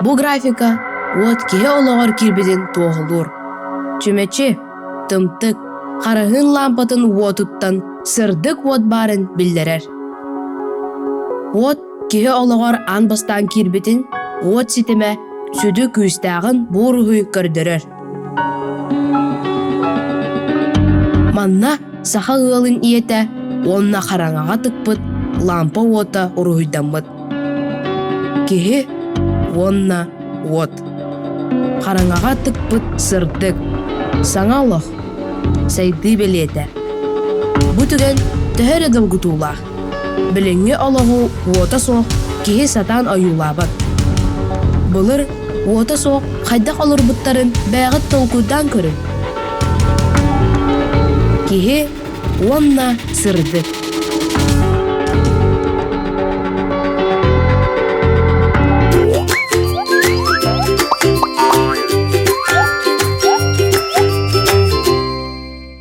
Бу графика уот киһи олоҕор киирбитин туоһулуур. Чүмэчи, тымтык, хараһыын лаампатын уотуттан сырдык уот баарын биллэрэр. Уот киһи олоҕор аан бастаан киирбитин, уот ситимэ сүдү күүстээҕин бу уруһуй көрдөрөр. Манна саха ыалын ийэтэ уонна хараҥаҕа тыкпыт лаампа уота уруһуйдаммыт. Киһи уонна уот. Хараҥаҕа тыкпыт сырдык, саҥа олох, сайдыы бэлиэтэ. Бу түгэн төһө эрэ долгутуулаах. Билиҥҥи олоҕу уота суох киһи сатаан ойуулаабат. Былыр уота суох хайдах олорбуттарын бэйэҕит толкуйдаан көрүҥ. Киһи уонна сырдык.